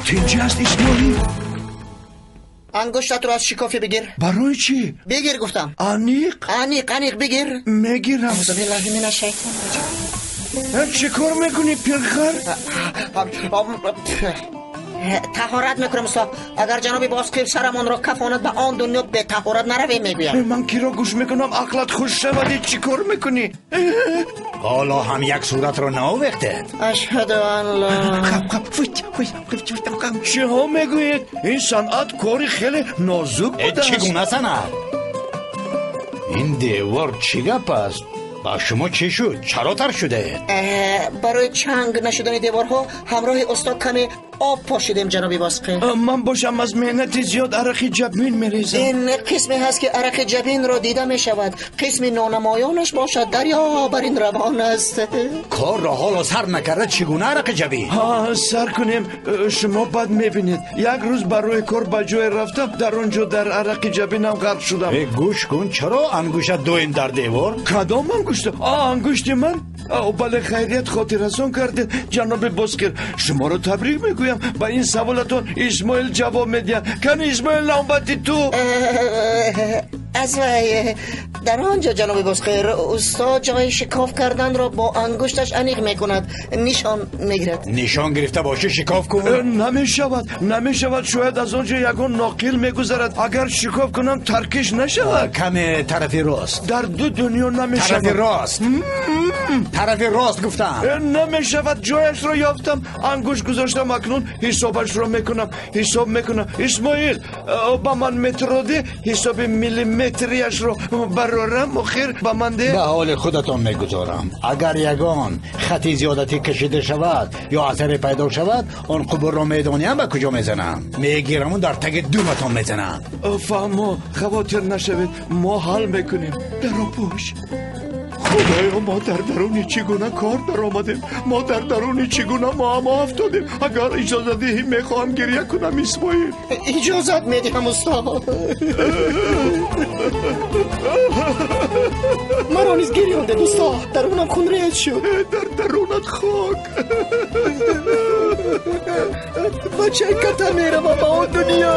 Тинҷ аст Исмоил. Ангуштатро аз шикофе бигир. Барои чӣ? Бигир гуфтам. Аниқ? Аниқ, аниқ бигир. Мегирам. Аъузу биллаҳи минаш-шайтони раҷим. Чӣ кор мекунӣ, пирхар? Таҳорат мекунам, устод. Агар ҷаноби Бозқир сарамонро кафонад, ба он дунё бетаҳорат наравем, мегӯям. Ман киро гӯш мекунам? Ақлат хуш шавад. Чӣ кор мекунӣ? Ҳоло ҳам як суратро наовехтед. Ашҳаду ан ла. Чиҳо мегӯед? Ин санъат кори хеле нозук будааст. Чӣ гуна санъат? Ин девор чӣ гап аст? Ба шумо чӣ шуд? Чаро тар шудаед? Барои чанг нашудани деворҳо ҳамроҳи устод каме об пошидем, ҷаноби Бозқир. Ман бошам аз меҳнати зиёд арақи ҷабин мерезам. Ин қисме ҳаст ки арақи ҷабинро дида мешавад. Қисми нонамоёнаш бошад дарё бар ин равон аст. Корро ҳоло сар накарда чӣ гуна арақи ҷабин? Ҳа, сар кунем. Шумо бад мебинед. Як рӯз барои кор ба ҷое рафтам, дар он ҷо дар арақи ҷабинам ғарқ шудам. Гӯш кун, чаро ангушта доим дар девор? Кадом ангушта? Ангушти ман? Бале, хайрият хотиррасон кардед, ҷаноби Бозқир. Шуморо табрик мегӯям. Ба ин саволатон Исмоил ҷавоб медиҳад. Кани Исмоил, навбати ту. Аз вай дар он ҷо, ҷаноби Бозқир, устод ҷои шикоф карданро бо ангушташ аниқ мекунад, нишон мегирад. Нишон гирифта бошӣ, шикоф кун. Намешавад, намешавад. Шояд аз он ҷо ягон ноқил мегузарад. Агар шикоф кунам, таркиш нашавад. Каме тарафи рост. Дар ду дунё намешавад. Тарафи рост. Тарафи рост гуфтам. Намешавад. Ҷояшро ёфтам, ангушт гузоштам, акнун ҳисобашро мекунам. Ҳисоб мекунам. Исмоил, ба ман метроде ҳисоби миллиметрияшро барорам. Охир ба ман де. Ба ҳоли худатон мегузорам. Агар ягон хати зиёдатӣ кашида шавад ё асаре пайдо шавад, он қубурро медоням ба куҷо мезанам. Мегираму дар таги думатон мезанам. Фаҳмо, хавотир нашавед, мо ҳал мекунем. Даро пӯш. Худоё, мо дар даруни чӣ гуна кор даромадем? Мо дар даруни чӣ гуна муаммо афтодем? Агар иҷозат диҳӣ, мехоҳам гиря кунам, Исмоил. Иҷозат медиҳам, устод. Маро низ гирёндед, устод. Дарунам хунрез шуд. Дар дарунат хок. Бачаи ката меравам ба он дунё.